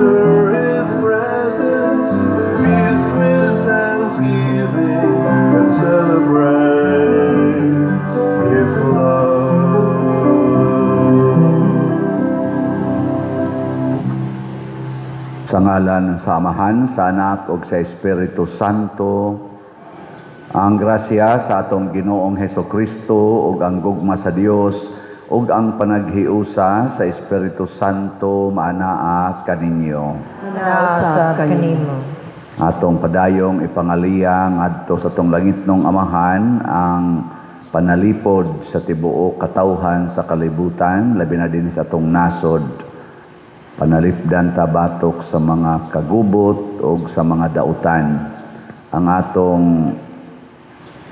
Enter His presence, feast with thanksgiving, and celebrate His love. Sa ngalan sa Amahan, sa Anak ug sa Espiritu Santo, ang grasya sa atong Ginoong Hesukristo ug ang gugma sa Dios ug ang panaghiusa sa Espiritu Santo maanaa kaninyo. Usab kanimo. Atong padayong ipangaliya ngadto sa atong langitnong Amahan ang panalipod sa tibuok katawhan sa kalibutan, labi na din sa atong nasod. Panalipdan ta batok sa mga kagubot o sa mga dautan. Ang atong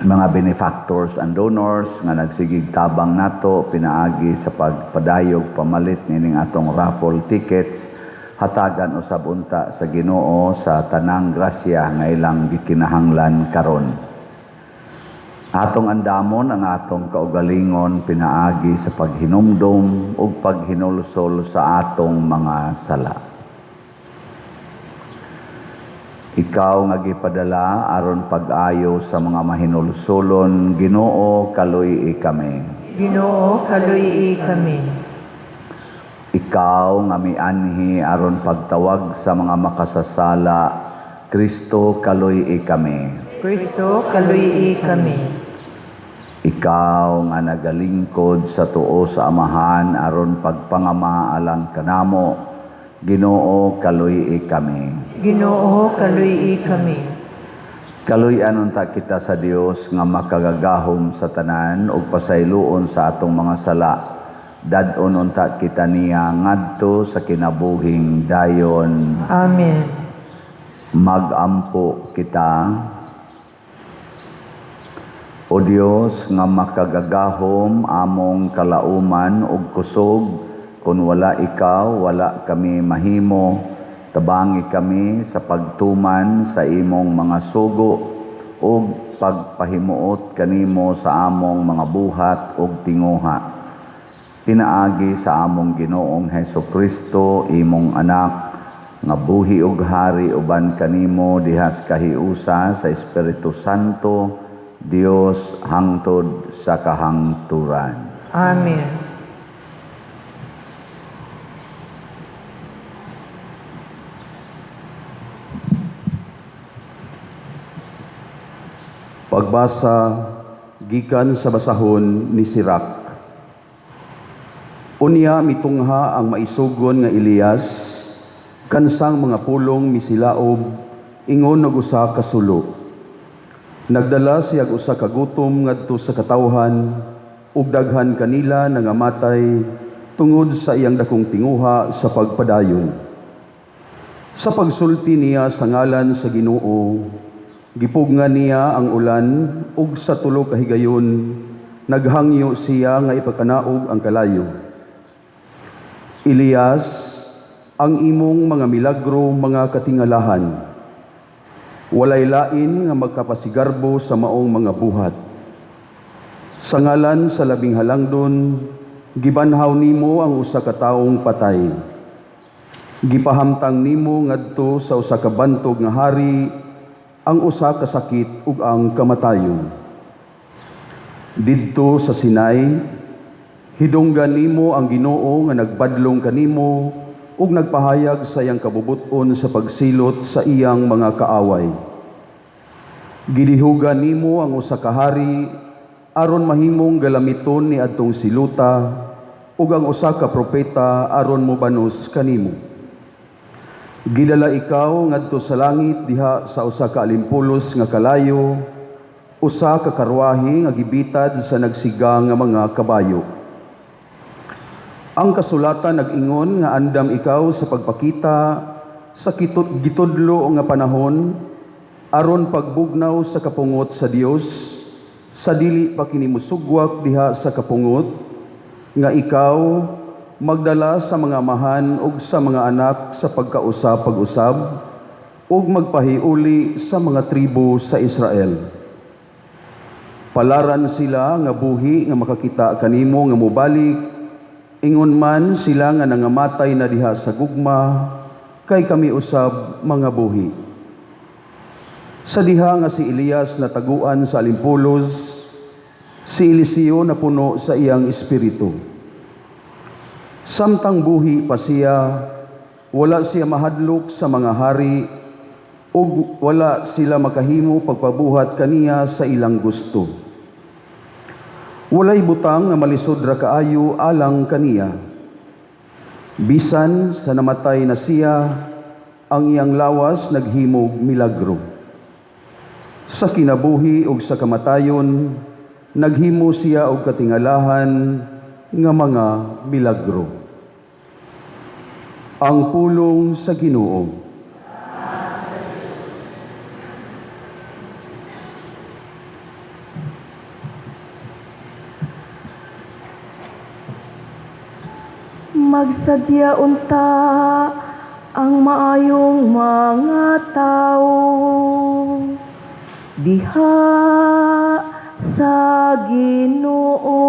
mga benefactors and donors nga nagsigig tabang nato pinaagi sa pagpadayog pamalit nining atong raffle tickets, hatagan usab unta sa Ginoo sa tanang grasya nga ilang gikinahanglan karon. Atong andamon ang atong kaugalingon pinaagi sa paghinumdom ug paghinulsol sa atong mga sala. Ikaw nga gipadala aron pag-ayo sa mga mahinulsolon, Ginoo, kaluy-i kami. Ginoo, kaluy-i kami. Ikaw nga mianhi aron pagtawag sa mga makasasala, Kristo, kaluy-i kami. Kristo, kaluy-i kami. Ikaw nga nagalingkod sa tuo sa Amahan aron pagpangama alang kanamo, Ginoo, kaluy-i kami. Ginoo, kaluy-i kami. Kaluy-an unta kita sa Dios nga makagagahom sa tanan ug pasayloon sa atong mga sala. Dad-on unta kita niya ngadto sa kinabuhing dayon. Amen. Magampo kita. O Dios nga makagagahom, among kalauman ug kusog, kun wala ikaw, wala kami mahimo. Tabangi kami sa pagtuman sa imong mga sugo ug pagpahimuot kanimo sa among mga buhat ug tinguha. Pinaagi sa among Ginoong Hesukristo, imong anak, nga buhi ug hari uban kanimo diha sa kahiusa sa Espiritu Santo, Dios, hangtod sa kahangturan. Amen. Pagbasa gikan sa basahon ni Sirach. Unya mitungha ang maisugon nga Elias kansang mga pulong misilaob ingon og usa ka sulo. Nagdala siya og usa ka gutom ngadto sa katawhan ug daghan kanila nangamatay tungod sa iyang dakong tinguha sa pagpadayon. Sa pagsulti niya sa ngalan sa Ginoo, gipugngan niya ang ulan ug sa tulo ka higayon naghangyo siya nga ipakanaog ang kalayo. Elias, ang imong mga milagro mga katingalahan. Walay lain nga magkapasigarbo sa maong mga buhat. Sa ngalan sa labing halangdon, gibanhaw nimo ang usa ka taong patay. Gipahamtang nimo ngadto sa usa ka bantog nga hari ang usa ka sakit ug ang kamatayon. Didto sa Sinai, hidunggan nimo ang Ginoo nga nagbadlong kanimo ug nagpahayag sa iyang kabubut-on sa pagsilot sa iyang mga kaaway. Gidihugan nimo ang usa ka hari aron mahimong galamiton ni adtong siluta ug ang usa ka propeta aron mobanos kanimo. Gidala ikaw ngadto sa langit diha sa usa ka alimpulos nga kalayo, usa ka karwahe nga gibitad sa nagsiga nga mga kabayo. Ang kasulatan nag-ingon nga andam ikaw sa pagpakita sa gitudlo nga panahon aron pagbugnaw sa kapungot sa Dios sa dili pa kini mosugwak diha sa kapungot nga ikaw magdala sa mga amahan ug sa mga anak sa pagkausap pag-usab ug magpahiuli sa mga tribo sa Israel. Palaran sila nga buhi nga makakita kanimo nga mobalik, ingon man sila nga nangamatay na diha sa gugma kay kami usab mga buhi. Sa diha nga si Elias nataguan sa alimpulos, si Eliseo napuno sa iyang espiritu. Samtang buhi pa siya, wala siya mahadlok sa mga hari ug wala sila makahimo pagpabuhat kaniya sa ilang gusto. Walay butang nga malisod ra kaayo alang kaniya. Bisan sa namatay na siya, ang iyang lawas naghimog milagro. Sa kinabuhi ug sa kamatayon, naghimo siya og katingalahan nga mga milagro. Ang pulong sa Ginoo. Magsadya unta ang maayong mga tao diha sa Ginoo.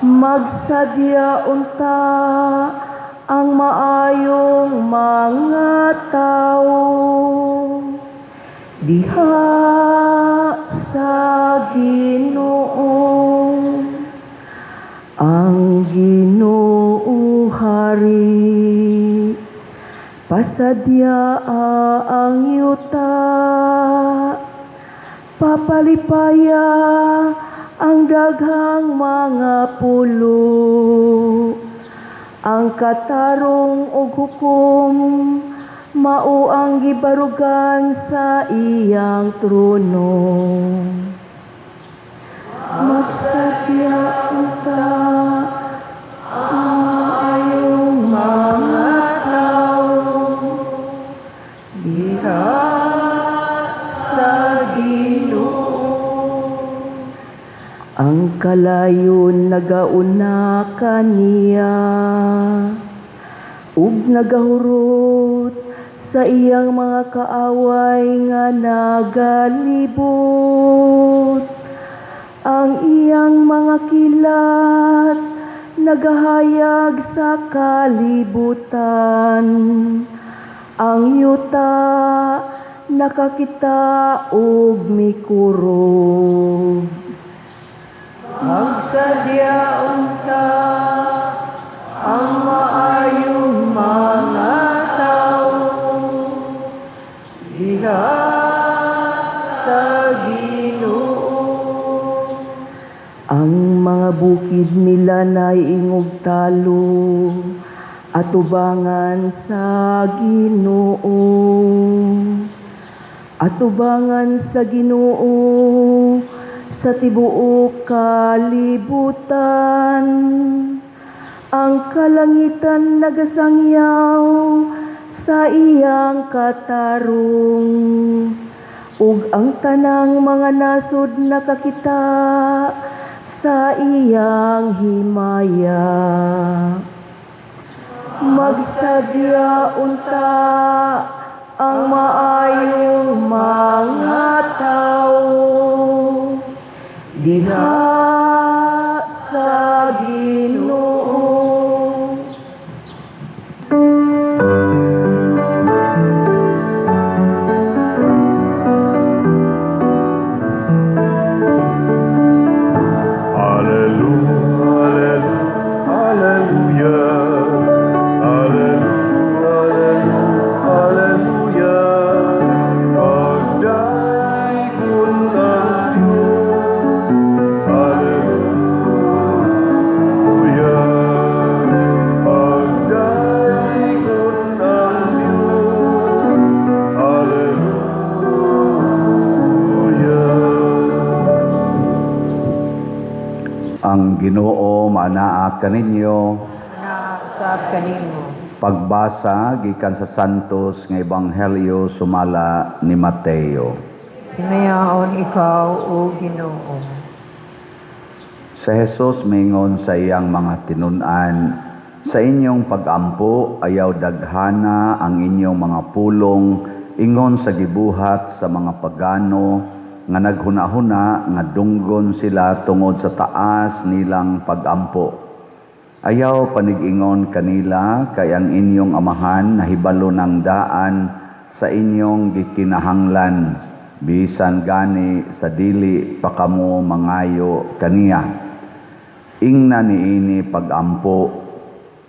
Magsadya unta ang maayong mga tao diha sa Ginoo. Ang Ginoo hari, pasadya ang yuta, papalipaya ang daghang mga pulo, ang katarong ug hukom mao ang gibarugan sa iyang trono. Magsadya unta ang maayong mga tao diha sa Ginoo. Ang kalayon nagauna kaniya ug nagahurot sa iyang mga kaaway nga nagalibot. Ang iyang mga kilat nagahayag sa kalibutan. Ang yuta nakakita og mikurog. Magsadya unta ang maayong mga tao diha sa Ginoo. Ang mga bukid nila ingog talo atubangan sa Ginoo. Atubangan sa Ginoo sa tibuok kalibutan. Ang kalangitan nagasangyaw sa iyang katarong, ug ang tanang mga nasod nakakita sa iyang himaya. Magsadya unta ang maayong mga tao diha sa Ginoo. Alleluia, alleluia, alleluia, alleluia, pagdayon ang Diyos. Alleluia, pagdayon ang Diyos. Alleluia. Ang Ginoo maanaa kaninyo. Nausab kanimo. Pagbasa gikan sa Santos nga Ebanghelyo sumala ni Mateo. Himayaon ikaw, o Ginoo. Sa Jesus mingon sa iyang mga tinun-an, sa inyong pagampo ayaw daghana ang inyong mga pulong ingon sa gibuhat sa mga pagano nga naghuna-huna nga dunggon sila tungod sa taas nilang pagampo. Ayaw panig-ingon kanila kay ang inyong amahan nahibalo ng daan sa inyong gikinahanglan, bisan gani sa dili pa kamo mangayo kaniya. Ingna niini pagampo,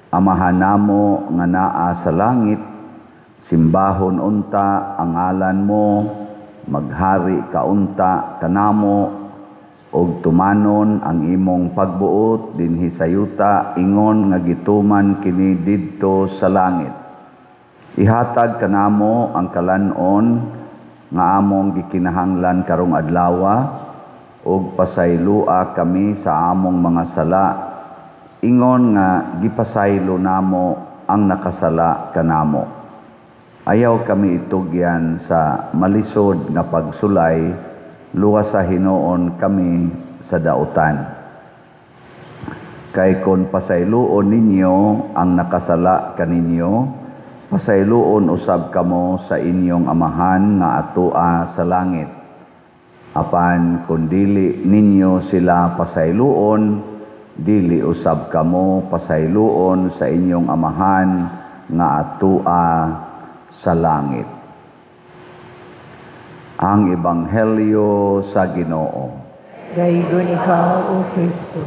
Amahan namo nga naa sa langit, simbahon unta ang ngalan mo, maghari ka unta kanamo, og tumanon ang imong pagbuot dinhi sa yuta ingon nga gituman kini didto sa langit. Ihatag kanamo ang kalan-on nga among gikinahanglan karong adlawa, ug pasaylua kami sa among mga sala ingon nga gipasaylo namo ang nakasala kanamo. Ayaw kami itugyan sa malisod nga pagsulay, luwas sa Hinoon kami sa dautan. Kay kon pasayloon ninyo ang nakasala kaninyo, pasayloon usab kamo sa inyong amahan nga atoa sa langit. Apan kon dili ninyo sila pasayloon, dili usab kamo pasayloon sa inyong amahan nga atoa sa langit. Ang Ebanghelyo sa Ginoo. Daygon ikaw, O Kristo.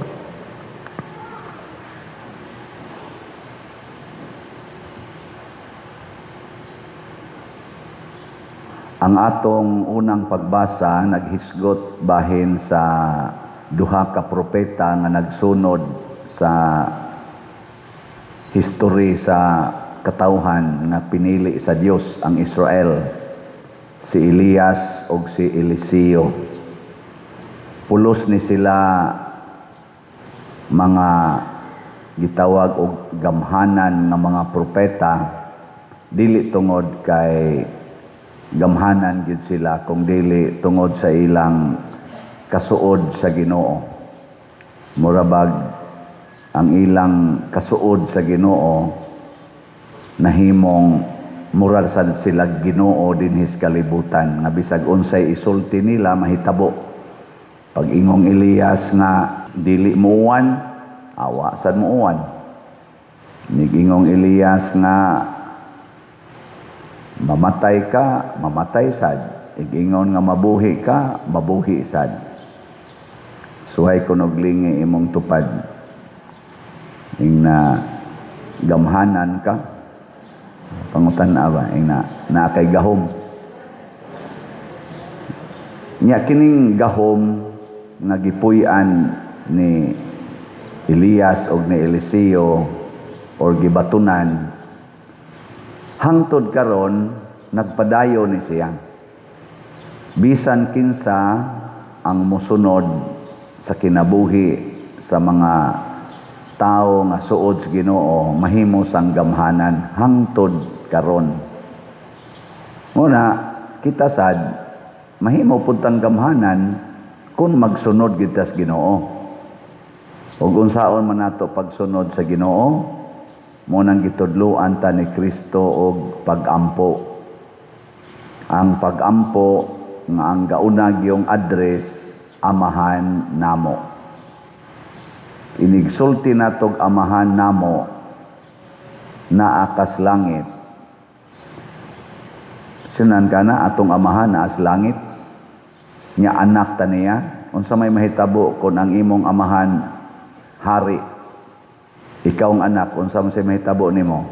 Ang atong unang pagbasa naghisgot bahin sa duha ka propeta nga nagsunod sa history sa katawhan nga pinili sa Dios ang Israel, si Elias og si Eliseo. Pulos ni sila mga gitawag og gamhanan nga mga propeta, dili tungod kay gamhanan gyud sila, kung dili tungod sa ilang kasuod sa Ginoo. Mura bag ang ilang kasuod sa Ginoo nahimong moral sad sila Ginoo dinhi sa kalibutan, nga bisag unsay isulti nila mahitabo. Pag ingong Elias nga dili muuwan, awa sad muuwan. Nigingong Elias nga mamatay ka, mamatay sad. Igingon nga mabuhi ka, mabuhi sad. Suhay kunog lingi imong tupad. Ingna gamhanan ka. Pangutan na ba? Ingna naa kay gahom. Nya kining gahom nga gipuy-an ni Elias og ni Eliseo or gibatunan, hangtod karon nagpadayon ni siya. Bisan kinsa ang mosunod sa kinabuhi sa mga tao nga suod sa Ginoo, mahimo sang gamhanan hangtod karon. Muna kita sad mahimo pud tang gamhanan kung magsunod gid ta sa Ginoo. Ug unsaon man nato pagsunod sa Ginoo, mo nang gitudloan ta ni Kristo og pag-ampo. Ang pag-ampo nga ang gaunag yung address, amahan namo. Inigsulti natog amahan namo naa kas langit. Sinan ka na atong amahan naa sa langit, nya anak ta niya. Unsa may mahitabo kon ang imong amahan hari, ikaw ang anak, unsa man say mahitabo nimo?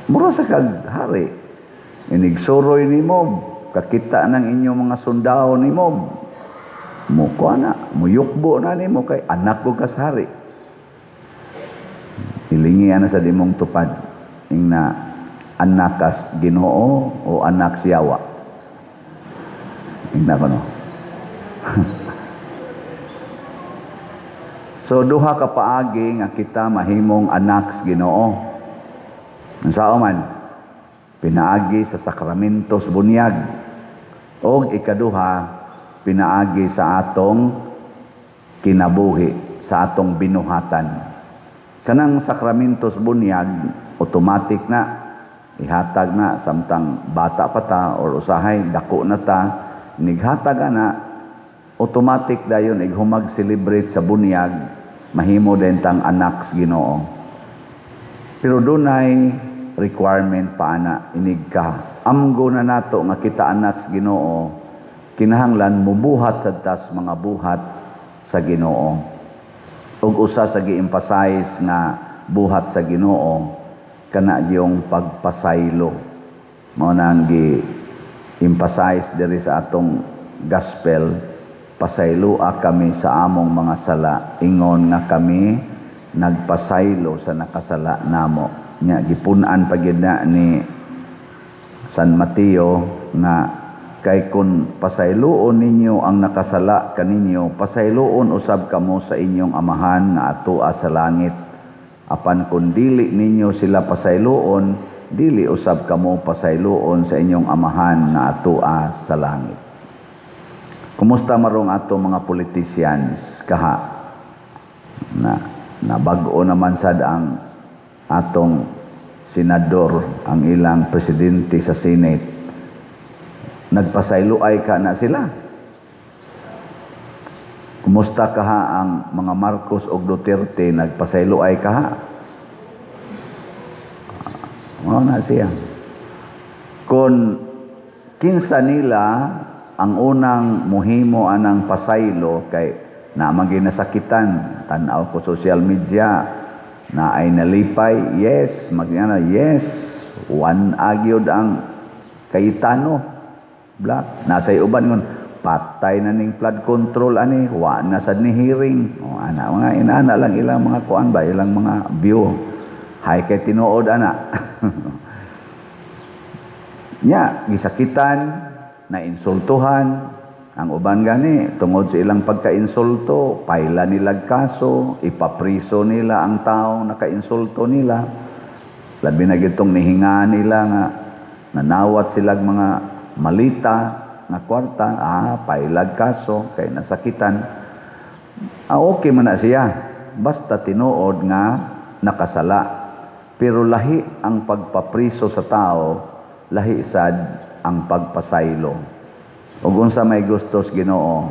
Mura sa kag hari. Inigsuroy nimo, kakita ng inyong mga sundao nimo, mukuha na, muyukbo na nimo kay anak ko kas hari. Ilingi ana sa dimong tupad, ingna anak kas Ginoo o anak siyawa. Ingna ko no. So duha ka paagi nga kita mahimong anak sa Ginoo. Unsaon man? Pinaagi sa sakramentos bunyag, og ikaduha pinaagi sa atong kinabuhi, sa atong binuhatan. Kanang sakramentos bunyag automatic na ihatag na samtang bata pa ta or usahay dako na ta, nighatag na automatic dayon ighumag celebrate sa bunyag, Mahimo din tang anak sa Ginoo. Pero dunay requirement pa ana, inig ka. Amgo na nato nga kita anak sa Ginoo, kinahanglan mubuhat sad tas mga buhat sa Ginoo. Ug usa sa gi-emphasize nga buhat sa Ginoo kana yung pagpasaylo. Mao na ang gi-emphasize diri sa atong gospel, pasayloa kami sa among mga sala, ingon nga kami nagpasaylo sa nakasala namo. Nya gipun-an pa gyud na ni San Mateo nga kay kun pasayloon ninyo ang nakasala kaninyo, pasayloon usab kamo sa inyong amahan nga atoa sa langit. Apan kun dili ninyo sila pasayloon, dili usab kamo pasayloon sa inyong amahan nga atoa sa langit. Kumusta marong ato mga politicians kaha? Na nabag-o naman sad ang atong senador, ang ilang presidente sa Senate. Nagpasayloay ka na sila. Kumusta kaha ang mga Marcos og Duterte, nagpasayloay kaha? Mao na siya. Kung kinsa nila ang unang muhimo anang pasaylo kay na ginasakitan, tan-aw ko social media na ay nalipay, yes, magyana, yes, one agyod ang Cayetano Black. Nasa uban ngon patay na ning flood control ani, wa na sad ni hearing. O ana mga inana lang ilang mga kuan ba, ilang mga view. Hay kay tinuod ana. Nya gisakitan, na insultuhan ang uban gani tungod sa ilang pagkainsulto, paila nila kaso, ipapriso nila ang taong nakainsulto nila. Labi na gitong nihinga nila nga nanawat silag mga malita nga kwarta, pailag kaso kay nasakitan. Okay man na siya basta tinuod nga nakasala. Pero lahi ang pagpapriso sa tao, lahi sad ang pagpasaylo. Ug unsa may gustos Ginoo,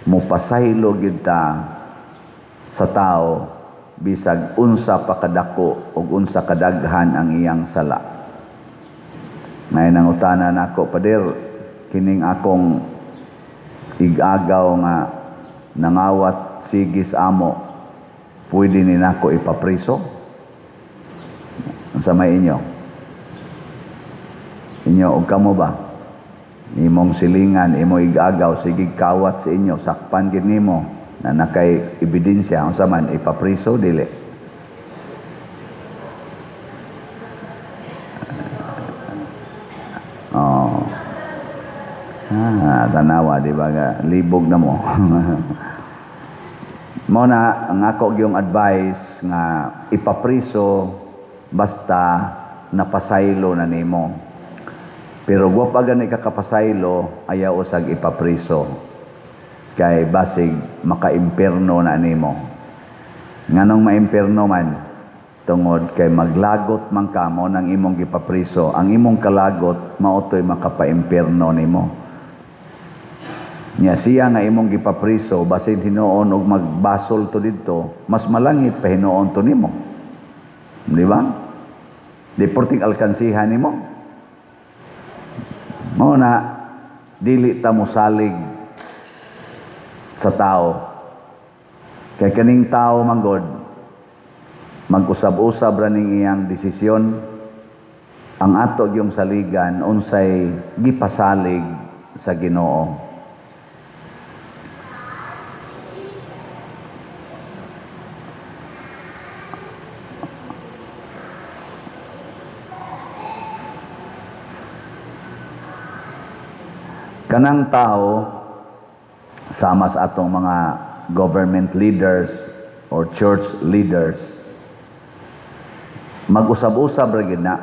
mupasaylo gid ta sa tao bisag unsa pa kadako ug unsa kadaghan ang iyang sala. Ngayon ang utana nako, Pader, kining akong igagaw nga nangawat sigis amo, pwede ni nako ipapriso? Unsa may inyo? Inyo og kamo ba? Imong silingan, imo igagaw, sige kawat sa inyo, sakpan gid nimo na nakay ebidensya, unsa man ipapriso dili? Oh. Tanawa di ba ga libog na mo. Mo na ang ako gyung advice nga ipapriso basta napasaylo na nimo. Pero wa pa gani ka kapasaylo, ayaw usag ipapriso. Kay basig maka-impierno na nimo. Nganong maimpierno man? Tungod kay maglagot man kamo ng imong gipapriso, ang imong kalagot maotoy makapaimpierno nimo. Nya siya nga imong gipapriso, basin hinuon og magbasol to didto, mas malangit pa hinuon to nimo. Di ba? Di porting alkansihan nimo. Mao na dili ta mosalig sa tao. Kay kaning tao manggod mag-usab-usab ra ning iyang desisyon. Ang ato gyung saligan unsay gipasalig sa Ginoo. Kanang tao sama sa atong mga government leaders or church leaders, mag-usab-usab ra gyud na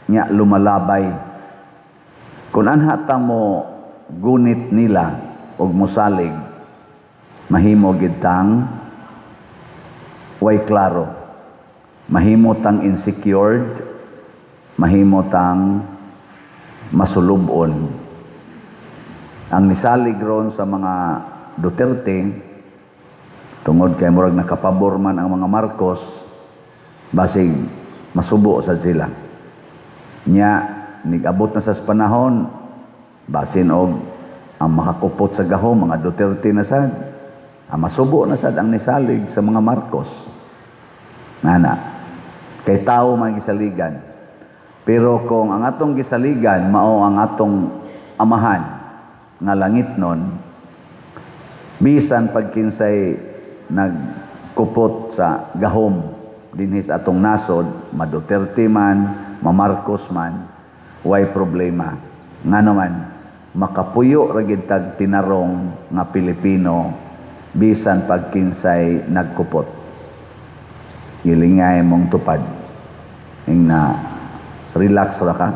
nya lumalabay. Kung anha ta mo gunit nila og mosalig, mahimo gid tang way klaro, mahimo tang insecured, mahimo tang masulubon. Ang nisalig ron sa mga Duterte, Tungod kay murag nakapabor man ang mga Marcos, basig masubo sad sila. Nya nigabot na sa panahon, basin og ang makakupot sa gahom mga Duterte na sad. Ang masubo na sad ang nisalig sa mga Marcos. Nana, kay tao man gisaligan. Pero kung ang atong gisaligan mao ang atong amahan nga langit nun, bisan pagkinsay nagkupot sa gahom dinhi sa atong nasod, ma-Duterte man, ma-Marcos man, way problema. Ngano man, makapuyo ra gid tag tinarong nga Pilipino bisan pagkinsay nagkupot. Gilingay mong tupad. Ing na relax ra ka.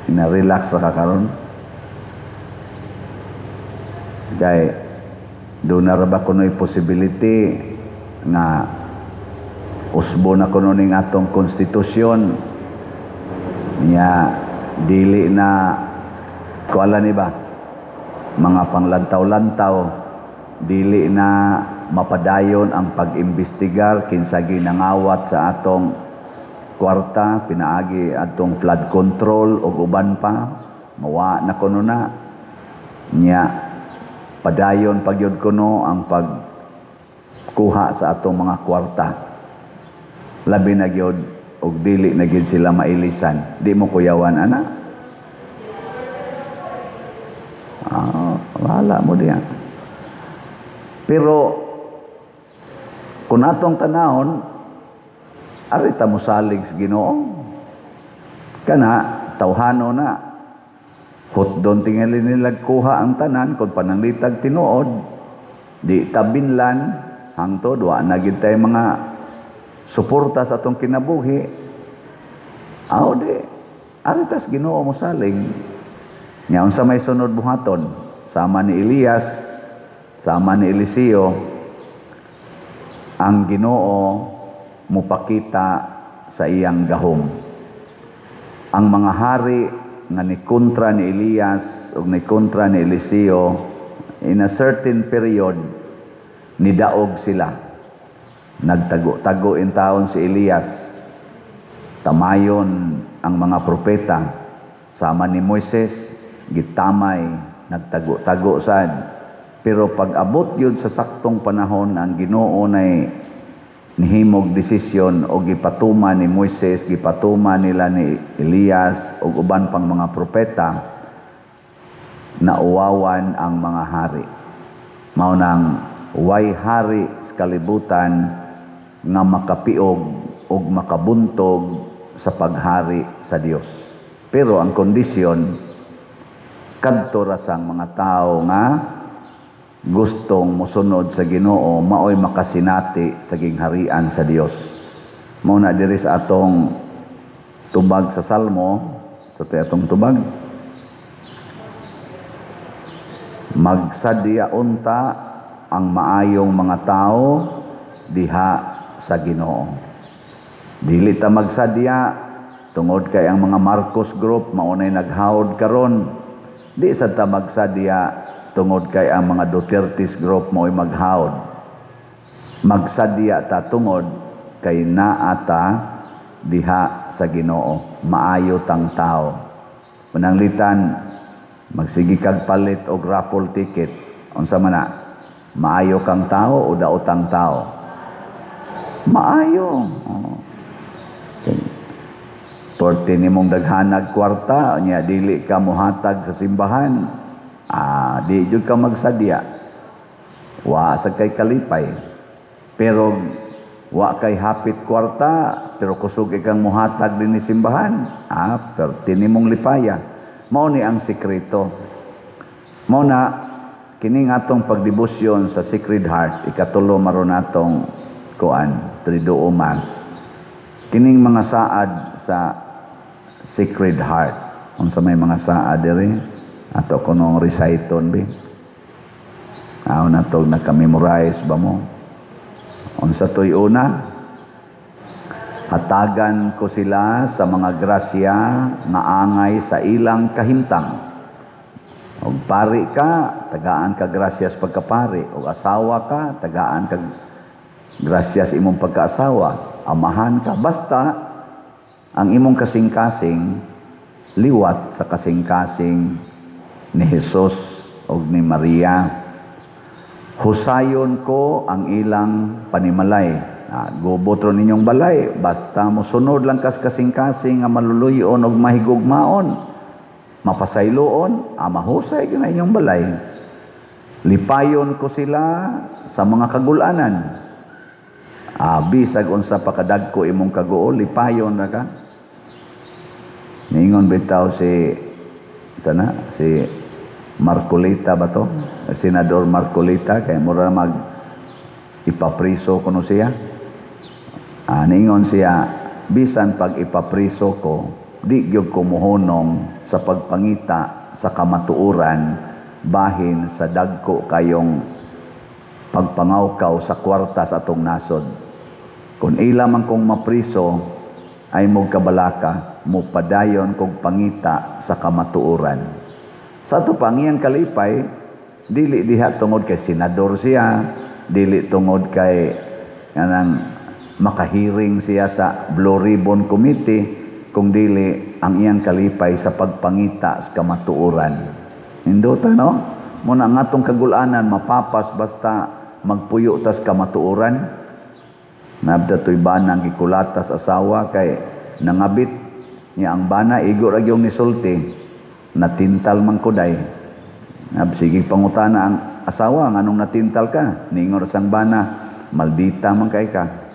Na relax ra ka karon. Kay doon na ra ba kuno'y possibility nga usbo na kuno ning atong konstitusyon, nya dili na kuala ni ba mga panglantaw-lantaw, dili na mapadayon ang pag-imbestigar kinsa ginangawat sa atong kwarta pinaagi atong flood control ug uban pa, mawa na kuno na. Nya padayon pagyud kuno ang pagkuha sa atong mga kwarta, labi na gyud og dili na gyud sila mailisan. Di mo kuyawan ana? Wala mo diya. Pero kung atong tanahon, ari ta mosalig sa Ginoo. Kana tawhano na. Hotdon tingali nila kuha ang tanan kung pananglitag tinuod, di tabinlan hangtod wa na gid tay mga suporta sa atong kinabuhi. Aw di, ari tas Ginoo mosalig. Nya unsa may sunod buhaton? Sama ni Elias, sama ni Eliseo, ang Ginoo mupakita sa iyang gahom. Ang mga hari nga nikontra ni Elias ug nikontra ni Eliseo, in a certain period nidaog sila. Nagtago-tago in taon si Elias. Tamayon ang mga propeta. Sama ni Moises, gitamay, nagtago-tago sad. Pero pag abot yun sa saktong panahon, ang Ginoo nay nihimog desisyon o gipatuma ni Moises, gipatuma nila ni Elias o uban pang mga propeta, nauwawan ang mga hari. Mao nang way hari sa kalibutan nga makapiog og makabuntog sa paghari sa Dios. Pero ang kondisyon, kadto ra sang mga tao nga gustong mosunod sa Ginoo, maoy makasinati sa gingharian sa Dios. Mao na diri sa atong tubag sa Salmo, sa atong tubag, magsadya unta ang maayong mga tao diha sa Ginoo. Dili ta magsadya tungod kay ang mga Marcos group maunay naghawod karon. Di sad ta magsadya tungod kay ang mga Duterte's group mao'y maghawod. Magsadya ta tungod kay naa ta diha sa Ginoo, maayo tang tao. Pananglitan magsige kag palit og raffle ticket, unsa man na? Maayo kang tao o daotang tao? Maayo. Oh. Okay. Porte nimong daghanag kwarta, nya dili ka mohatag sa simbahan, di jud ka magsadya. Wa sa kay kalipay. Pero wa kay hapit kwarta, pero kusog ikang mohatag din ni simbahan, perti nimong lipaya. Mao ni ang sekreto. Mao na kining atong pagdebosyon sa Sacred Heart, ikatulo maron atong kuan, Triduum Mass. Kining mga saad sa Sacred Heart. Unsa may mga saad diri? Ato kunong reciton bi. Aw na tog naka-memorize ba mo? Unsa toy una? Hatagan ko sila sa mga grasya nga angay sa ilang kahimtang. Og pari ka, ka, tagaan ka grasyas pagkapari. O asawa ka, tagaan ka grasyas imong pagkaasawa. Amahan ka. Basta, ang imong kasing-kasing, liwat sa kasing-kasing ni Jesus o ni Maria. Husayon ko ang ilang panimalay. Gubot ron ninyong balay, basta mosunod lang kas kasing-kasing nga maluluyon og mahigugmaon, mapasayloon, mahusay gyud na inyong balay. Lipayon ko sila sa mga kagulanan. Bisag unsa pa kadagko imong kaguol, lipayon ra ka. Niingon bitaw si sana si Marcoleta ba to? Senador Marcoleta, kay mura mag ipapriso kuno siya. Niingon siya, bisan pag ipapriso ko, di gyud ko mohunong sa pagpangita sa kamatuoran bahin sa dagko kayong pagpangawkaw sa kwarta sa atong nasod. Kung ila man kong mapriso, ay mo kabalaka, mo padayon kog pangita sa kamatuoran. Sa ato pa, ang iyang kalipay, dili diha tungod kay senador siya, dili tungod kay kanang makahiring siya sa Blue Ribbon Committee, kung dili ang iyang kalipay sa pagpangita sa kamatuoran. Nindota, no? Muna ang atong kagulanan mapapas basta magpuyo tas kamatuoran. Nabda to'y banang gikulatas asawa kay nangabit niya ang bana, igo ra gyud nisulti, natintal man kuday. Sige pangutana ang asawa, nganong natintal ka? Ningor sang bana, maldita man kay ka.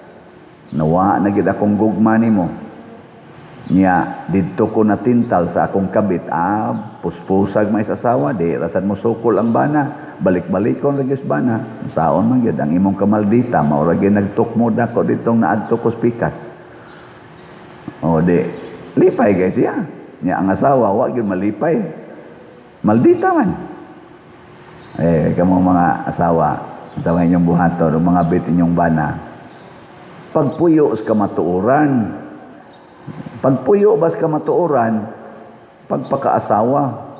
Nawa na gid akong gugma nimo. Nya didto ko natintal sa akong kabit. Puspusag may asawa, di rasan mo sukol ang bana, balik-balikon ra gyud bana. Saon man gyud ang imong kamaldita, mao ra gyud nagtukmo dako ditong naadto ko pikas. O di lipay guys siya. Nya ang asawa wa gyud malipay. Maldita man. Kamo mga asawa, asawa inyong buhaton, o mga bit inyong bana. Pagpuyo sa kamatuoran. Pagpuyo bas kamatuoran, pagpakaasawa,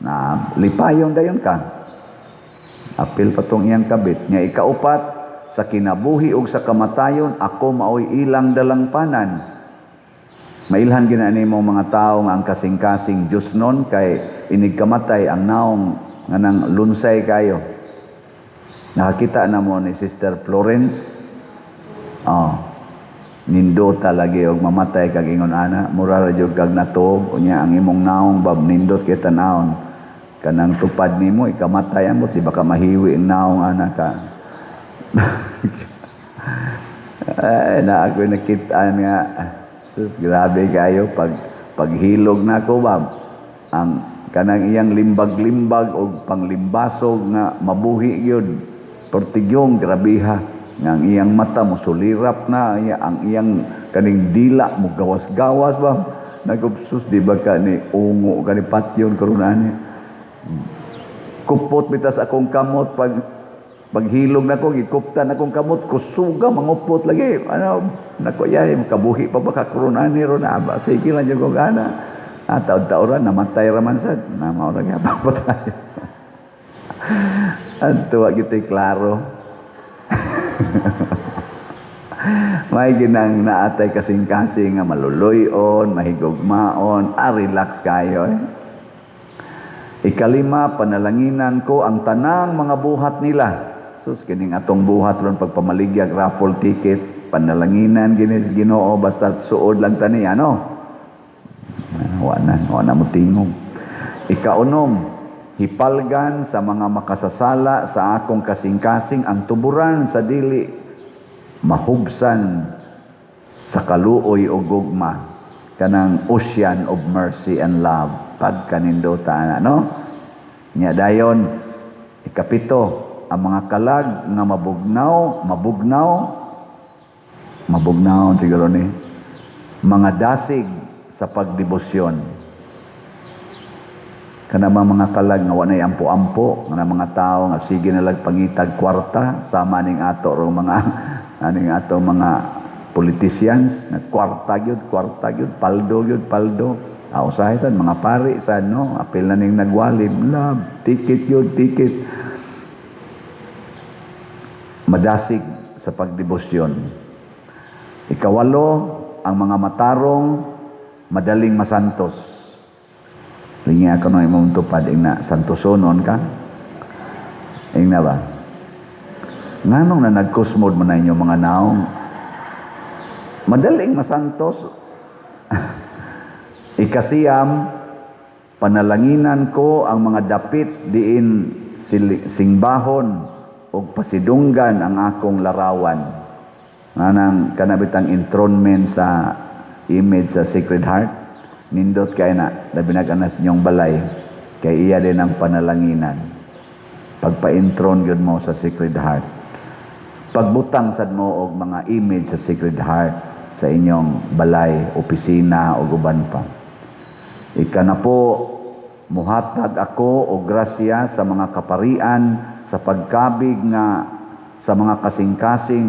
na lipayon dayon ka. Apil pa tong iyang kabit. Nga ikaupat, sa kinabuhi ug sa kamatayon, ako maoy ilang dalangpanan. Mailhan gina nimo mga tawo nga ang kasing-kasing Diyos nun kay inigkamatay ang naong nga nang lunsay kayo. Nakakita na mo ni Sister Florence. Oh, nindota lagi og mamatay kag ingon ana, mura ra jud kag natuog unya ang imong naong bab nindot kay tanawon. Kanang tupad nimo ikamatay amot di ba ka mahiwi ang naong ana ka. Ay, na ako nakita nga sus, grabe kayo paghilog na ako bab. Ang kanang iyang limbag-limbag og panglimbasog nga mabuhi gyud. Pertigyong grabiha nga ang iyang mata mosulirap na, ang iyang kaning dila mo gawas-gawas ba. Nagubsus di ba ka ni ungo ka ni patyon karon ani. Kupot bitas akong kamot paghilog nako gikuptan akong kamot kusuga mangupot lagi. Ano nako yay makabuhi pa ba ka karon ani ron aba sige lang jud ko gana. Taud-tauran namatay ra man sad na mao ra gyud patay. Adto wa gito'y klaro. May ginang naatay kasing-kasing nga maluloy-on, mahigugmaon, relax kayo. Ikalima, panalanginan ko ang tanang mga buhat nila. Sus, kining atong buhat ron pagpamaligyag raffle ticket, panalanginan ginis Ginoo basta suod lang tani ano. Wa na, wa na mo tingog. Ikaunom, hipalgan sa mga makasasala sa akong kasing-kasing ang tuburan sa dili mahubsan sa kaluoy o gugma, kanang ocean of mercy and love pagkanindota na, no? Nya dayon ikapito, ang mga kalag nga mabugnaw, mabugnaw, mabugnaw siguro ni mga dasig sa pagdebosyon. Kana mga kalag nga walay ampo-ampo, kana mga tawo nga sige na lag pangitag kwarta sama ning ato ro mga aning ato mga politicians nga kwarta gyud, kwarta gyud, paldo gyud, paldo. Ah, usahay sad mga pari sad, no, apil na ning nagwali, love, ticket yun, ticket. Madasig sa pagdebosyon. Ikawalo, ang mga matarong madaling masantos. Lingi ako no imong tupad, ingna santosonon ka. Ingna ba? Nganong na nagkusmod man na inyong mga naong? Madaling masantos. Ikasiyam, panalanginan ko ang mga dapit diin singbahon og pasidunggan ang akong larawan. Anang kanabitang enthronement sa image sa Sacred Heart, nindot kay na, labi na kanas inyong balay, kay iya din ang panalanginan. Pagpa-enthrone yun mo sa Sacred Heart. Pagbutang sad mo og mga image sa Sacred Heart sa inyong balay, opisina o uban pa. Ikanapo, muhatag ako og grasya sa mga kaparian sa pagkabig nga sa mga kasing-kasing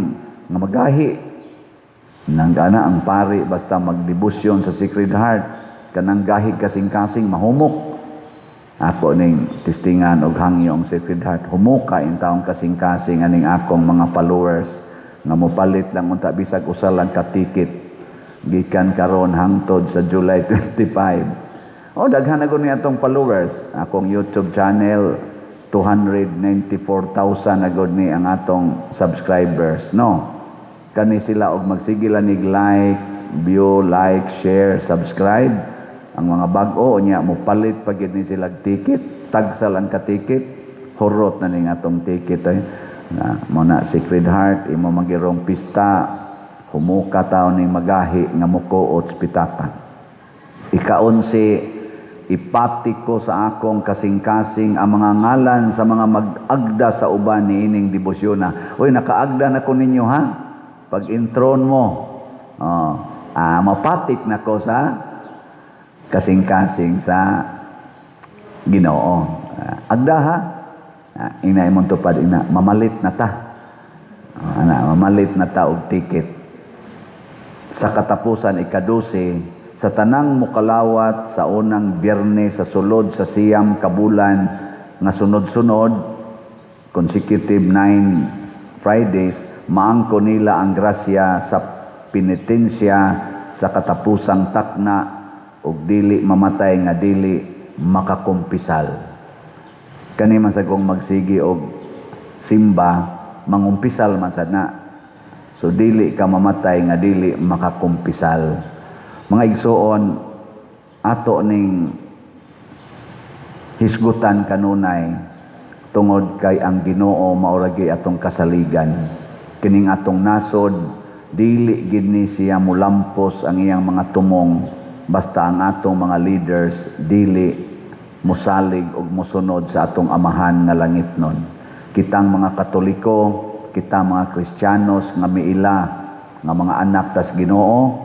nga magahi. Nanggana ang pari basta magdebosyon sa Sacred Heart, kanang gahig kasing-kasing mahumok. Ako ning testingan og hangyo ang Sacred Heart, humuka in taong kasing-kasing aning akong mga followers nga mopalit lang unta bisag usa lang ka ticket gikan karon hangtod sa July 25. Oh, daghan na gud ni atong followers. Akong YouTube channel, 294,000 na gud ni ang atong subscribers, no? Kani sila og magsige lang nig like, view, like, share, subscribe. Ang mga bag-o nya mopalit pa gid ni sila ticket, tagsa lang ka ticket, hurot na ning atong ticket ay. Na mo na Sacred Heart imo magirong pista, humuka taon ning magahi nga mukuot sa pitaka. Ikaonse, ipati ko sa akong kasing-kasing ang mga ngalan sa mga mag-agda sa uban ni ining debosyon na. Uy, nakaagda na ko ninyo ha. Pag intron mo, oh, mapatik na ko sa kasing-kasing sa Ginoo. Agda ha. Ina imong tupad ina, mamalit na ta. Ana, mamalit na ta og ticket. Sa katapusan, 12, sa tanang mukalawat sa unang Biyernes sa sulod sa 9 ka bulan nga sunod-sunod, consecutive 9 Fridays, maangko nila ang grasya sa penitensya sa katapusang takna ug dili mamatay nga dili makakumpisal. Kani man sa kong magsigi og simba, mangumpisal man sad na. So dili ka mamatay nga dili makakumpisal. Mga igsoon, ato ning hisgutan kanunay tungod kay ang Ginoo mauragi atong kasaligan. Kining atong nasod, dili gid ni siya mulampos ang iyang mga tumong basta ang atong mga leaders dili musalig og musunod sa atong Amahan nga langitnon. Kitang mga Katoliko, kita mga Kristiyanos nga miila nga mga anak tas Ginoo,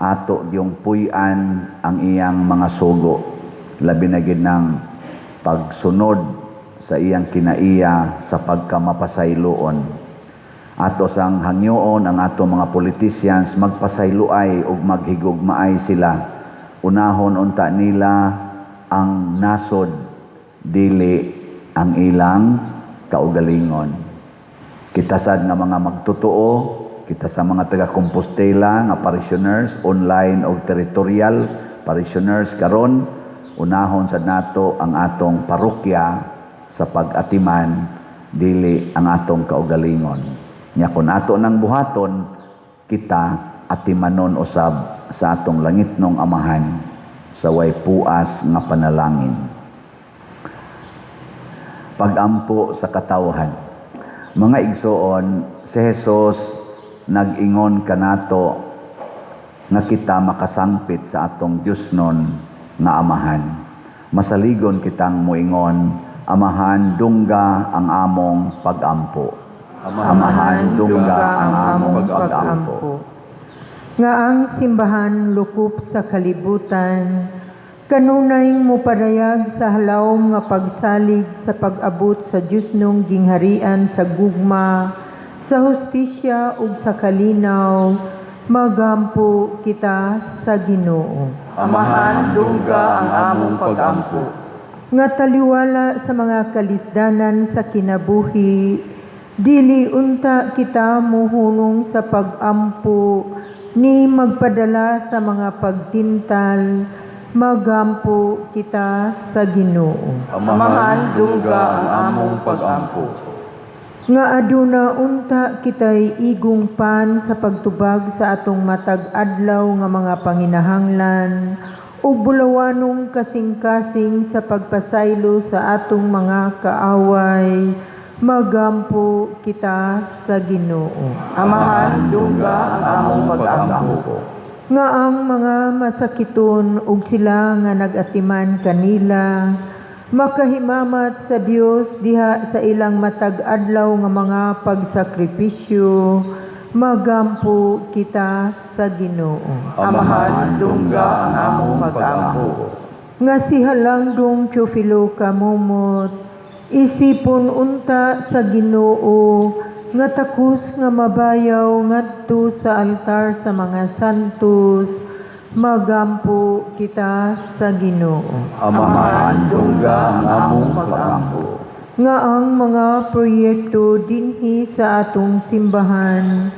ato gyung puy-an ang iyang mga sugo, labi na gid ng pagsunod sa iyang kinaiya sa pagkamapasayloon. Ato sang hangyoon ang ato mga politicians magpasayloay ug maghigugmaay sila. Unahon unta nila ang nasod, dili ang ilang kaugalingon. Kita sad nga mga magtotoo, kita sa mga taga Compostela nga parishioners, online o territorial parishioners karon, unahon sad nato ang atong parokya sa pag-atiman, dili ang atong kaugalingon. Nya kun ato nang buhaton, kita atimanon usab sa atong langitnong Amahan sa way puas nga panalangin. Pagampo sa katawhan. Mga igsoon, si Jesus nag-ingon kanato nga kita makasangpit sa atong Diyosnon nga Amahan. Masaligon kitang moingon, Amahan, dungga ang among pagampo. Amahan, dungga ang among pagampo. Nga ang simbahan lukop sa kalibutan, kanunay mopadayag sa halawom nga pagsalig sa pag-abot sa Diyosnong gingharian sa gugma, sa hustisya ug sa kalinaw, Magampo kita sa Ginoo. Amahan, dungga ang among pagampo. Nga taliwala sa mga kalisdanan sa kinabuhi, dili unta kita muhunong sa pagampo ni magpadala sa mga pagtintal. Magampo kita sa Ginoo. Amahan, dungga ang among pagampo. Nga aduna unta kitay igong pan sa pagtubag sa atong matag adlaw nga mga panginahanglan ug bulawanong kasing-kasing sa pagpasaylo sa atong mga kaaway. Magampo kita sa Ginoo. Amahan, dungga ang among pagampo. Nga ang mga masakiton ug sila nga nagatiman kanila makahimamat sa Dios diha sa ilang matag adlaw nga mga pagsakripisyo. Magampo kita sa Ginoo. Amahan, dungga ang among pagampo. Nga si Halangdong Teofilo Camomot isipon unta sa Ginoo nga takos nga mabayaw ngadto sa altar sa mga santos. Magampo kita sa Ginoo. Amahan, dungga ang among pagampo. Nga ang mga proyekto dinhi sa atong simbahan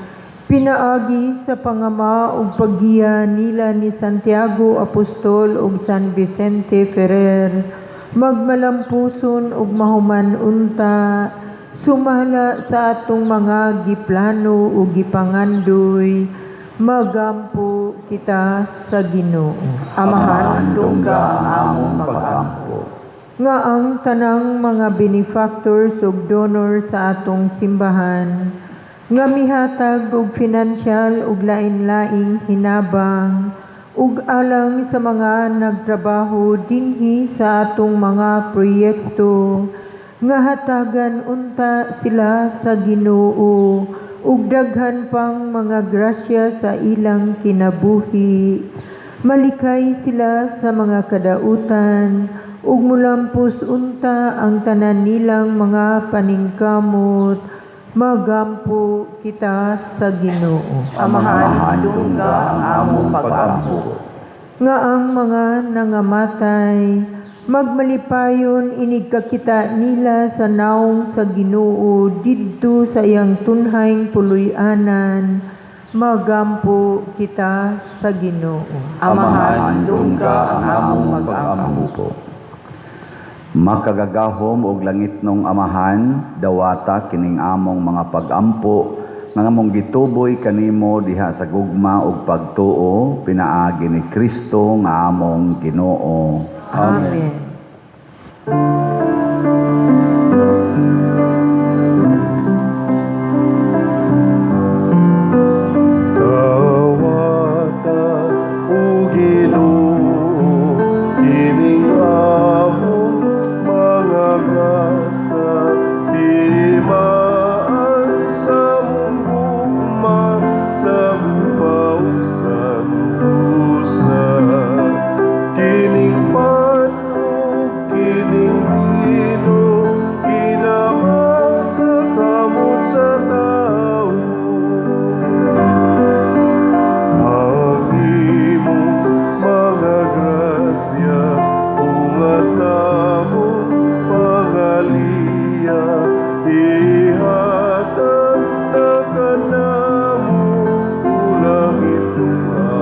pinaagi sa pangama ug paggiya nila ni Santiago Apostol ug San Vicente Ferrer magmalampuson ug mahuman unta sumala sa atong mga giplano ug gipangandoy. Magampo kita sa Ginoo. Amahan, dungga ang among pagampo. Nga ang tanang mga benefactors ug donors sa atong simbahan nga mihatag og financial ug lain-laing hinabang ug alang sa mga nagtrabaho dinhi sa atong mga proyekto, nga hatagan unta sila sa Ginoo ug daghan pang mga grasya sa ilang kinabuhi, malikay sila sa mga kadautan ug mulampos unta ang tanan nilang mga paningkamot. Magampo kita sa Ginoo. Amahan, dungga ang among pagampo. Nga ang mga nangamatay magmalipayon inig kakita nila sa naong sa Ginoo didto sa iyang tunhayng puloy-anan. Magampo kita sa Ginoo. Amahan, dungga ang among pagampo. Makagagahom og langitnong Amahan, dawata kining among mga pagampo nga among gituboy kanimo diha sa gugma ug pagtuo pinaagi ni Kristo nga among Ginoo. Amen. Dawata, o Ginoo, kining among mga grasa, himaan sa among gugma, sa gupaw santusa. Kining pan ug kining bino, kinama sa kamot sa tawo. Ang imong mga grasya, unga sa among pangaliya, ihatag na kanamo, o langitnong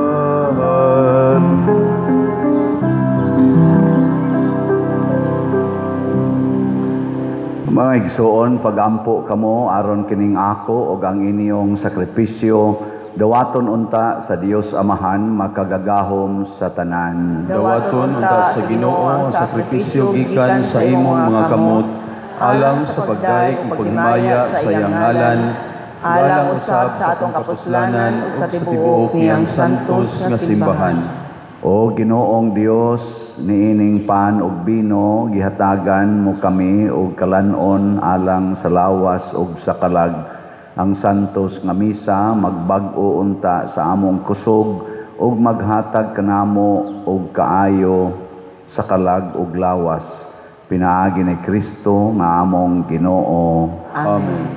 Amahan. Mga igsuon, pagampo kamo aron kining ako ug ang inyong sakripisyo dawaton unta sa Dios Amahan makagagahom sa tanan. Dawaton unta sa Ginoo ang sakripisyo gikan sa imong mga kamot alang sa pagdayeg ug paghimaya sa iyang ngalan, alang usab sa atong kapuslanan ug sa tibuok niyang santos nga simbahan. O Ginoong Dios, niining pan ug bino gihatagan mo kami og kalan-on alang sa lawas ug sa kalag. Ang santos nga misa magbag-o unta sa among kusog ug maghatag kanamo og kaayo sa kalag ug lawas. Pinaagi ni Kristo nga among Ginoo. Amen.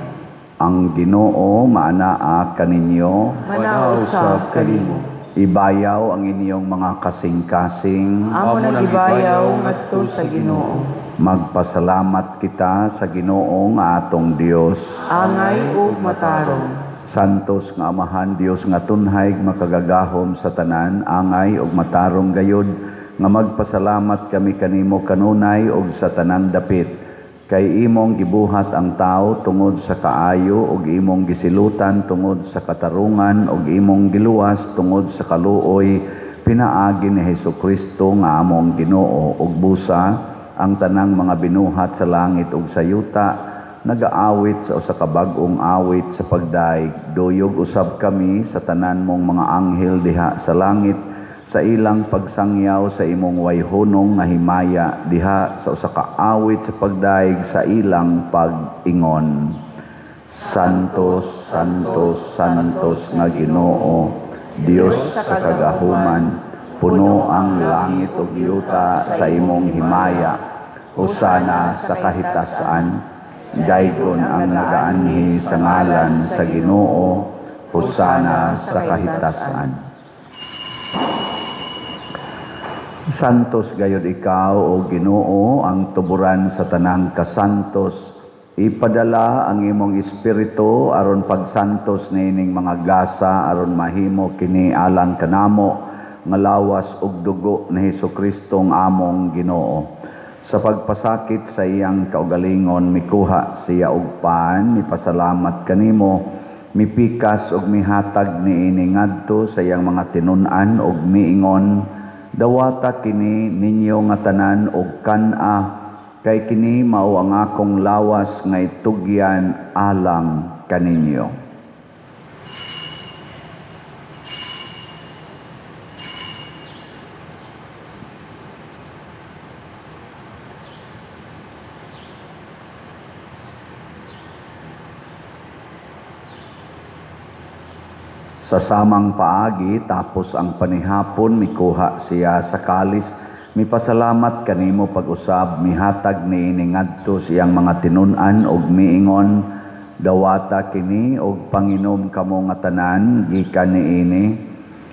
Ang Ginoo maanaa kaninyo. Manaa usab kanimo. Ibayaw ang inyong mga kasing-kasing. Amo nang gibayaw ngadto sa Ginoo. Magpasalamat kita sa Ginoo nga atong Dios. Angay ug matarong. Santos nga Amahan, Dios nga tunhay, makagagahom sa tanan, angay ug matarong gayod nga magpasalamat kami kanimo kanunay ug sa tanang dapit. Kay imong gibuhat ang tao tungod sa kaayo ug imong gisilutan tungod sa katarungan ug imong giluwas tungod sa kaluoy pinaagi ni Hesukristo nga among Ginoo. Ug busa ang tanang mga binuhat sa langit ug sa yuta nagaawit sa usa ka bag-ong awit sa pagdaig. Duyog usab kami sa tanan mong mga anghel diha sa langit sa ilang pagsangyaw sa imong wayhunong nga himaya diha sa usa ka awit sa pagdaig sa ilang pag-ingon. Santos, Santos, Santos nga Ginoo, Dios sa kagahuman, puno ang langit ug yuta sa imong himaya. Hosana sa kahitasan. Daygon ang nagaanhi sa ngalan sa Ginoo. Hosana sa kahitasan. Santos gayod ikaw, o Ginoo, ang tuburan sa tanang kasantos. Ipadala ang imong espiritu aron pagsantos niining mga gasa aron mahimo kini alang kanamo nga lawas ug dugo ni Hesukristo ang among Ginoo. Sa pagpasakit sa iyang kaugalingon, mikuha siya og pan, mipasalamat kanimo, mipikas ug mihatag niini ngadto sa iyang mga tinun-an ug miingon, dawata kini ninyo nga tanan og kan-a, kay kini mao ang akong lawas nga itugyan alang kaninyo. Sa samang paagi, tapos ang panihapon, mikuha siya sa kalis, mipasalamat kanimo pag-usab, mihatag niini ngadto siyang mga tinun-an og miingon, dawata kini og panginom kamo nga tanan gikan niini,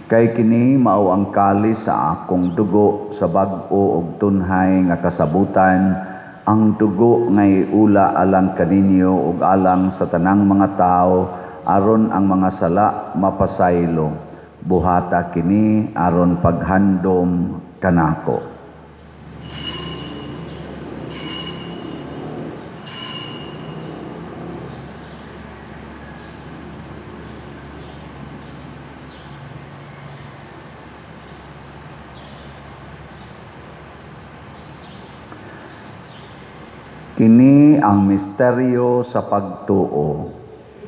kay kini mao ang kalis sa akong dugo sa bag-o og tunhay nga kasabutan, ang dugo nga iula alang kaninyo ug alang sa tanang mga tawo, aron ang mga sala mapasaylo. Buhata kini aron paghandom kanako. Kini ang misteryo sa pagtuo.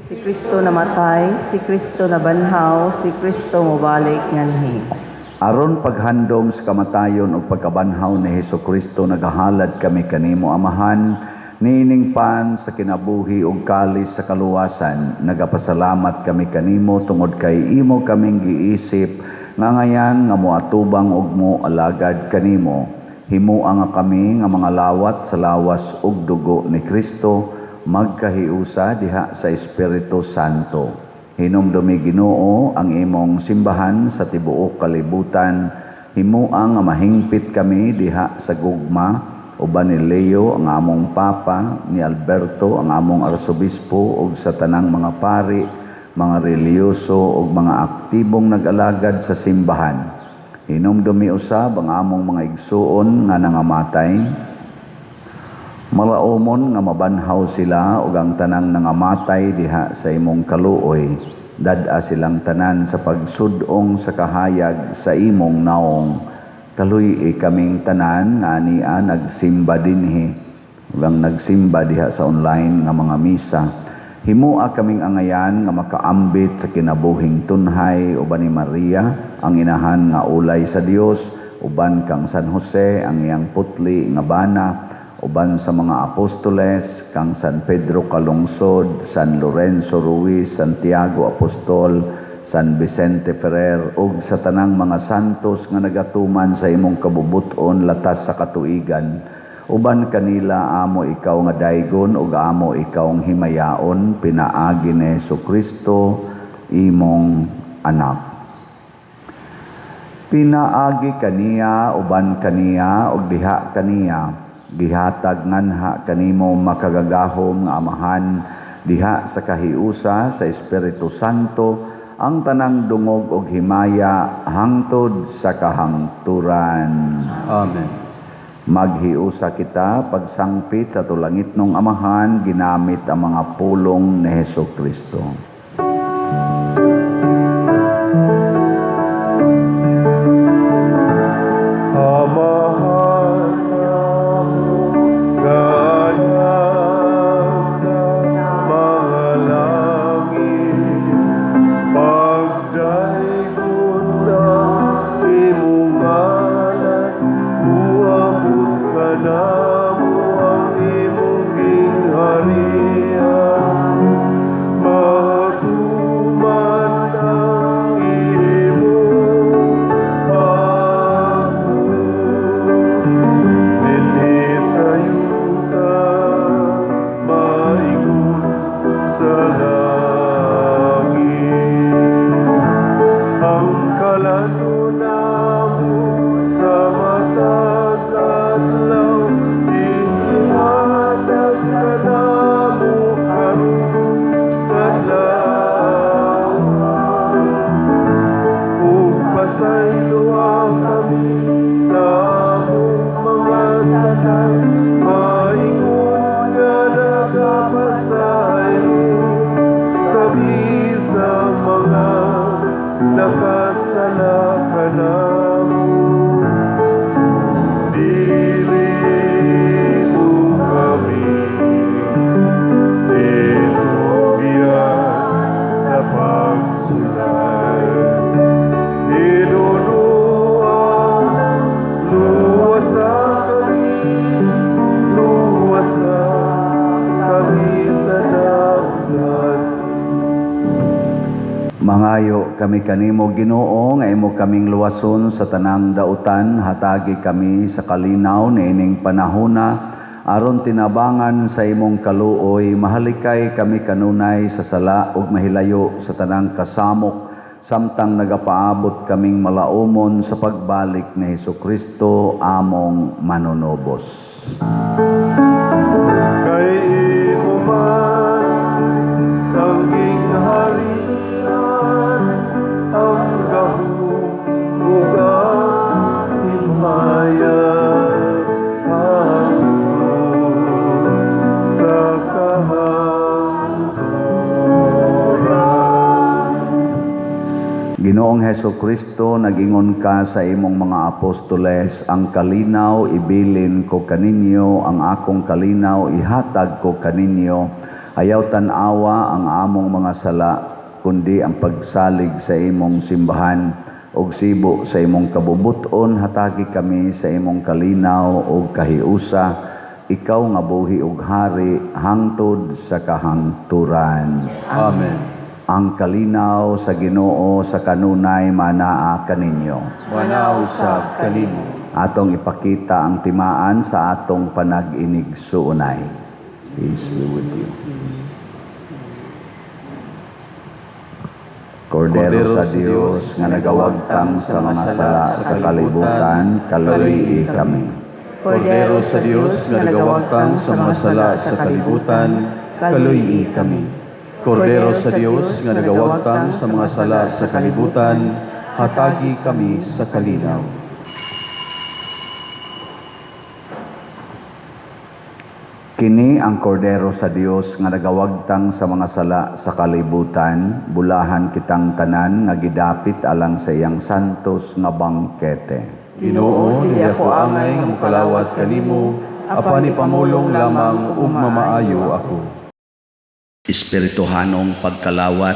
Si Kristo namatay, si Kristo nabanhaw, si Kristo mobalik nganhi. Aron paghandom sa kamatayon ug pagkabanhaw ni Hesukristo, nagahalad kami kanimo Amahan, niining pan sa kinabuhi ug kalis sa kaluwasan. Nagapasalamat kami kanimo tungod kay imo kaming giisip nga ngayan nga moatubang ug moalagad kanimo. Himoa nga kami nga mga lawat sa lawas ug dugo ni Kristo, magkahiusa diha sa Espiritu Santo. Hinumdumi Ginoo ang imong simbahan sa tibuok kalibutan. Himoa nga mahingpit kami diha sa gugma uban ni Leo ang among Papa, ni Alberto ang among Arsobispo ug sa tanang mga pari, mga relihiyoso ug mga aktibong nag-alagad sa simbahan. Hinumdumi usab ang among mga igsuon nga nangamatay. Malaumon nga mabanhaw sila ug ang tanang nangamatay diha sa imong kaluoy. Dad-a silang tanan sa pagsud-ong sa kahayag sa imong naong. Kaluy-i kaming tanan nga ania nagsimba dinhi ug ang nagsimba diha sa online nga mga misa. Himoa kaming angayan nga makaambit sa kinabuhing tunhay uban ni Maria ang inahan nga ulay sa Dios, uban kang San Jose ang iyang putli nga bana, uban sa mga apostoles kang San Pedro Calungsod, San Lorenzo Ruiz, Santiago Apostol, San Vicente Ferrer ug sa tanang mga santos nga nagatuman sa imong kabubut-on latas sa katuigan. Uban kanila amo ikaw nga daygon ug amo ikaw ang himayaon pinaagi ni Hesukristo imong anak. Pinaagi kaniya, uban kaniya, ug diha kaniya, gihatag nganha kanimo makagagahom nga Amahan diha sa kahiusa sa Espiritu Santo ang tanang dungog ug himaya hangtod sa kahangturan. Amen. Maghiusa kita pagsangpit sa tulangitnong Amahan ginamit ang mga pulong ni Hesukristo. Amahan namo nga nasa mga langit, pagdaygon ang imong ngalan, uabot kanamo ang imong gingharian, matuman ang imong pagbuot dinhi sa yuta maingon sa langit. Ang kalan-on namo sa matag adlaw ihatag kanamo karong adlaw, ug pasayloa kami sa among mga sala maingon nga nagapasaylo kami sa mga nakasala kanamo. Dili mo kami itugyan sa pagsulay, Hinunuan, luwasa kami, luwasa kami sa dautan. Mangayo kami kanimo, Ginoo, nga imo kaming luwason sa tanang dautan, hatagi kami sa kalinaw niining panahona aron tinabangan sa imong kaluoy mahalikay kami kanunay sa sala ug mahilayo sa tanang kasamok samtang nagapaabot kaming malaumon sa pagbalik ni Hesukristo among manunubos. Kay imo man ang gingharian, ang gahom ug ang himaya hangtod sa kahangturan. Ginoong Hesukristo, nagingon ka sa imong mga apostoles, "Ang kalinaw ibilin ko kaninyo, ang akong kalinaw ihatag ko kaninyo. Ayaw tan-awa ang among mga sala, kundi ang pagsalig sa imong simbahan ug sibo sa imong kabubuton hatagi kami sa imong kalinaw ug kahiusa, ikaw nga buhi ug hari hangtod sa kahangturan." Amen. Ang kalinaw sa Ginoo sa kanunay manaa kaninyo. Manaa usab kanimo. Atong ipakita ang timaan sa atong panag-inigsuonay. Peace be with you. Kordero sa Dios nga nagawagtang sa mga sala sa kalibutan, kaluyi kami. Kordero sa Dios nga nagawagtang sa mga sala sa kalibutan, kaluyi kami. Kordero sa Dios nga nagawagtang sa mga sala sa kalibutan, hatagi kami sa kalinaw. Kini ang Kordero sa Dios nga nagawagtang sa mga sala sa kalibutan, bulahan kitang tanan nga gidapit alang sa iyang santos nga bangkete. Ginoo, dili ako angay nga mokalawat kanimo, apan ipamulong lamang ug mamaayo ako. Espirituhanong pagkalawat.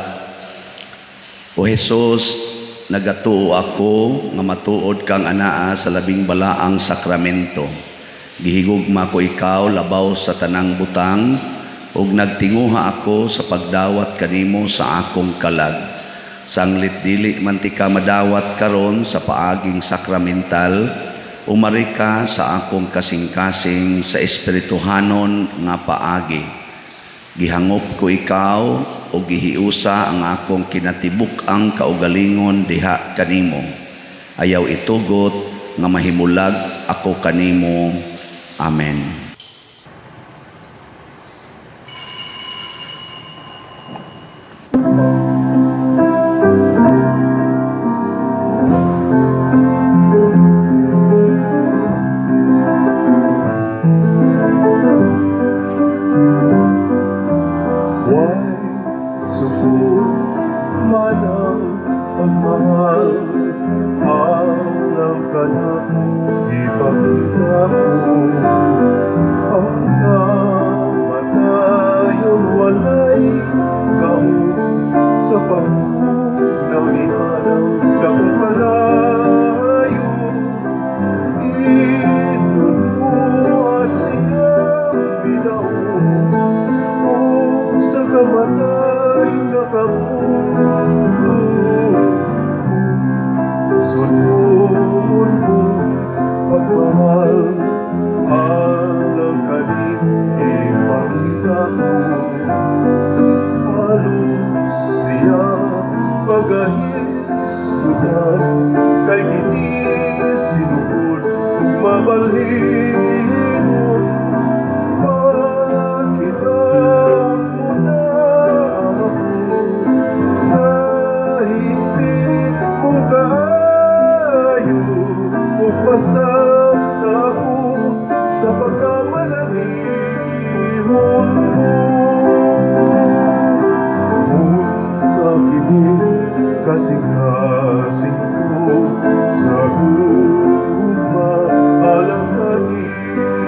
O Hesus, nagatuo ako nga matuod kang anaa sa labing balaang sakramento. Gihigugma ko ikaw labaw sa tanang butang ug nagtinguha ako sa pagdawat kanimo sa akong kalag. Sanglit dili man tika madawat karon sa paaging sakramental, Umari ka sa akong kasing-kasing sa espirituhanon nga paagi. Gihangop ko ikaw o gihiusa ang akong kinatibuk-ang kaugalingon diha kanimo. Ayaw itugot nga mahimulag ako kanimo. Amen. Way sukod man ang pagmamahal, alang kanako ipakita mo. Ang kamatayon walay gahom sa pagpugnaw nianang dakong kalayo. Inunua siyang binaon ug sa kamatayon nakabuto. Kung sunod mo pagmamahal, alang kanimo ipakita ko. Halos siya pagahisgutan, kay kini sinuod ug mabalhinon. Pakitaon mo na ako sa higpit mong kaayo, ug pasabta ako sa pagkamanamihon mo. Una kini kasing-kasing ko sa gugma alang kanimo.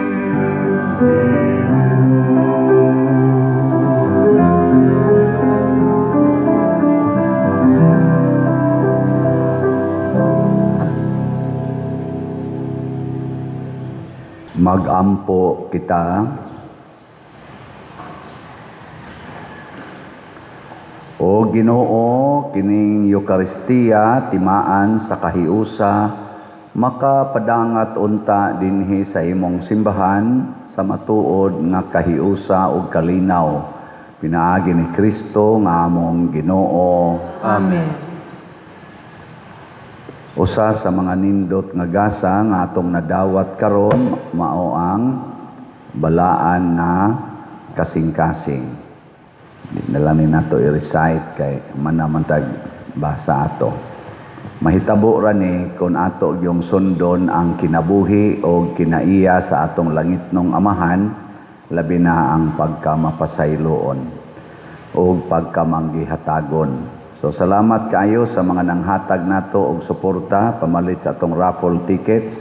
Magampo kita. O Ginoo, kining Eukaristiya timaan sa kahiusa, makapadangat unta dinhi sa imong simbahan sa matuod nga kahiusa ug kalinaw. Pinaagi ni Kristo nga among Ginoo. Amen. Usa sa mga nindot nga gasa nga atong nadawat karon mao ang balaan na kasing-kasing. Di na lang ni nato i-recite kay man naman tag basa ato. Mahitabo ra ni kung ato yung sundon ang kinabuhi o kinaiya sa atong langitnong Amahan, labi na ang pagkamapasayloon o pagkamanggihatagon. So salamat kaayo sa mga nanghatag nato og suporta pamalit sa atong raffle tickets.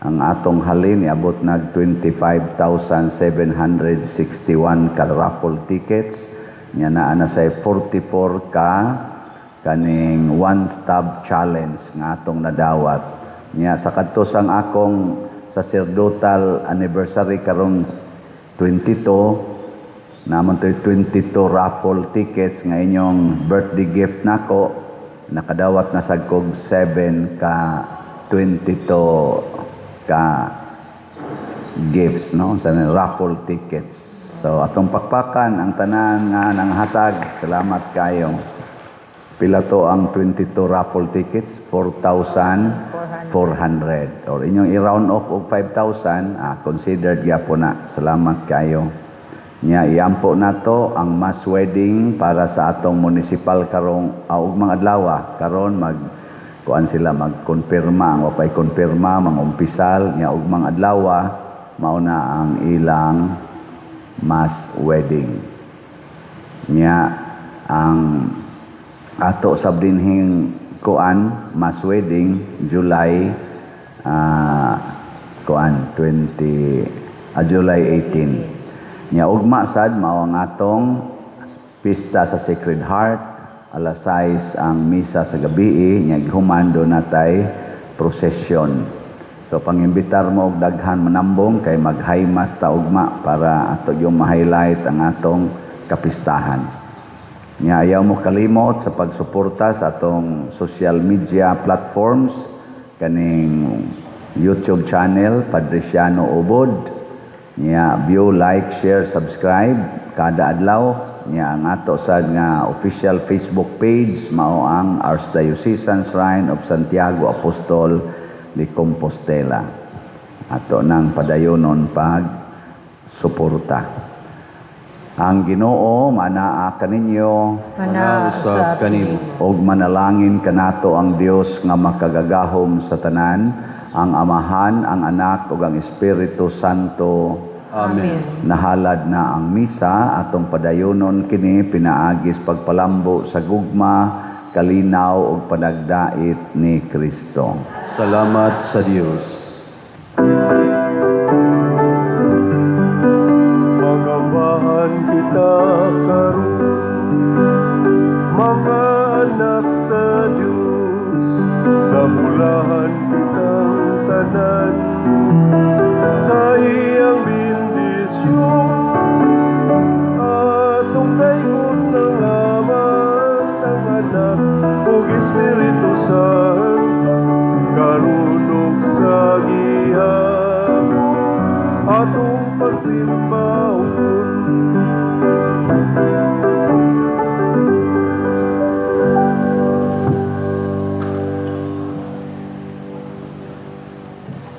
Ang atong halin iabot nag 25,761 ka raffle tickets. Nya naa na say 44 ka kaning one stop challenge nga atong nadawat. Nya sa kadto sang akong sacerdotal anniversary karong 22, naman to'y 22 raffle tickets nga inyong birthday gift nako. Nakadawat na sad kog 7 ka 22 ka gifts, no, sa raffle tickets. So atong pakpakan ang tanan nga nanghatag. Salamat kayo. Pila to ang 22 raffle tickets? 4,400. Or inyong i-round off og 5,000, considered gyapon na. Salamat kayo. Nya iampo nato ang mass wedding para sa atong municipal karong ug mga adlaw karon mag kuan sila, magkonfirma ang wapay konfirma, mangumpisal. Nya ug mga adlaw mao na ang ilang mass wedding. Nya ang ato sab dinhing kuan mass wedding July kuan 20, July 18. Nya ugma sad mao ang atong pista sa Sacred Heart, alas 6 ang misa sa gabi, nya gihuman do natay procession. So pangimbitar mo og daghan manambong kay mag-high mass ta ugma para ato yung ma-highlight ang atong kapistahan. Nya ayaw mo kalimot sa pagsuporta sa atong social media platforms kaning YouTube channel, Padriciano Ubod. Nya view, like, share, subscribe kada adlaw. Nya ang ato sad nga official Facebook page mao ang Archdiocesan Shrine of Santiago Apostol de Compostela. Ato nang padayonon pag suporta. Ang Ginoo manaa kaninyo. Manaa usab kanimo. Ug manalangin kanato ang Dios nga makagagahom sa tanan, ang Amahan, ang Anak ug ang Espiritu Santo. Amen. Nahalad na ang misa, atong padayonon kini pinaagis pagpalambo sa gugma, kalinaw ug panagdait ni Kristo. Salamat sa Dios. Mangambahan kita karon, mga anak sa Dios. Namulahan kitang tanan sa iyang bendisyon. Atong daygon ng Ama, ng Anak ug Espiritu Santo, karon ug sa gihapon, atong pagsimbahon.